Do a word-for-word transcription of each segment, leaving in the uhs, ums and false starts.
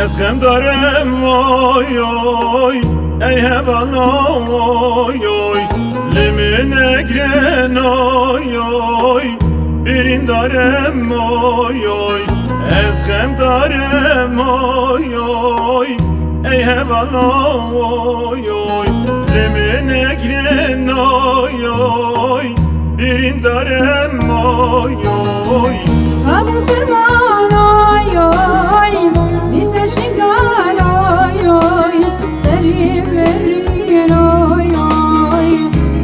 Ez xemdarem oy oy, ey hevala oy oy, li min negrin oy oy, birîndarem oy oy. Ez xemdarem oy oy, ey hevala oy oy, li min negrin oy oy, birîndarem oy oy. Rabû ferman oy oy, dîsa şingal oy oy, serî berîn oy oy,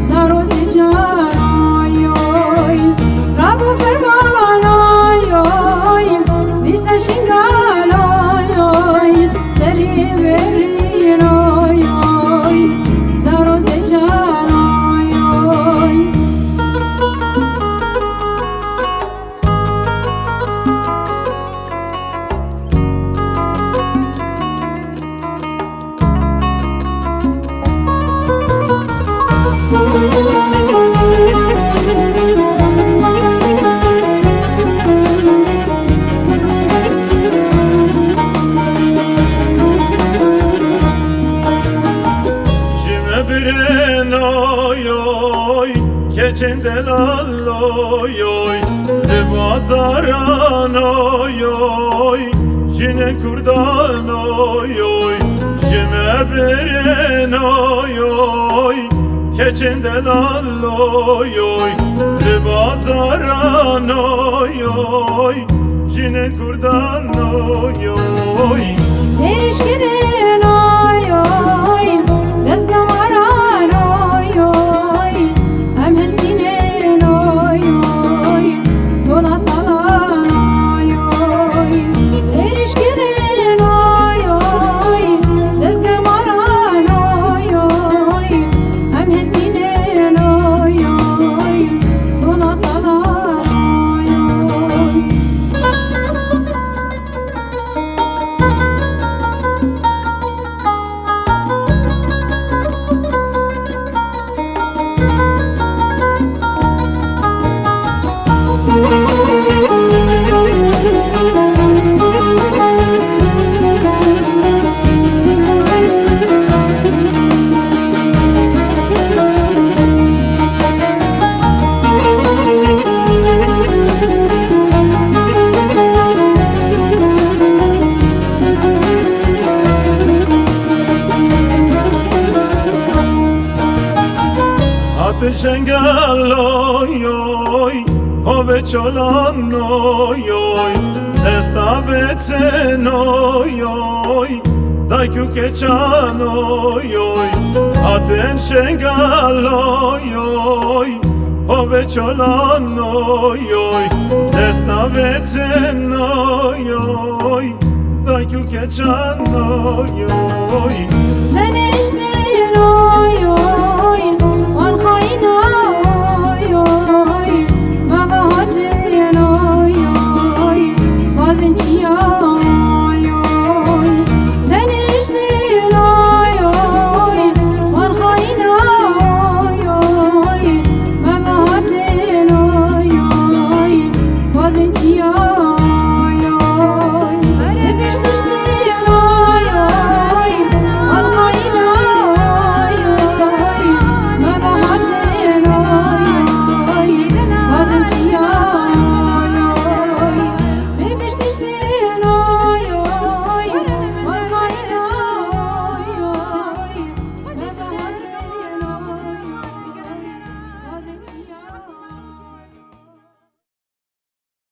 zaro zican oy oy. Rabû ferman oy oy, dîsa şingal oy oy, serî berîn oy oy, zaro zican oy oy. Ji me birin oy oy, keçên delal oy oy, li bazaran oy oy, jinên kurdan oy oy, ji me birin oy oy, keçên delal oy oy, li bazaran oy oy, jinên kurdan oy oy. Êrîş kirin oy oy, destgemaran oy oy, em hiltînin oy oy, tola salan oy oy. Êrîş kirin oy oy, destgemaran oy oy, em hiltînin oy oy, tola salan oy oy. Hatin şengal oy oy, hovê çolan oy oy, desta vêtin oy oy, dayk û keçan oy oy, hatin şengal oy oy, hovê çolan oy oy, desta vêtin oy oy, dayk û keçan oy oy. Teniştin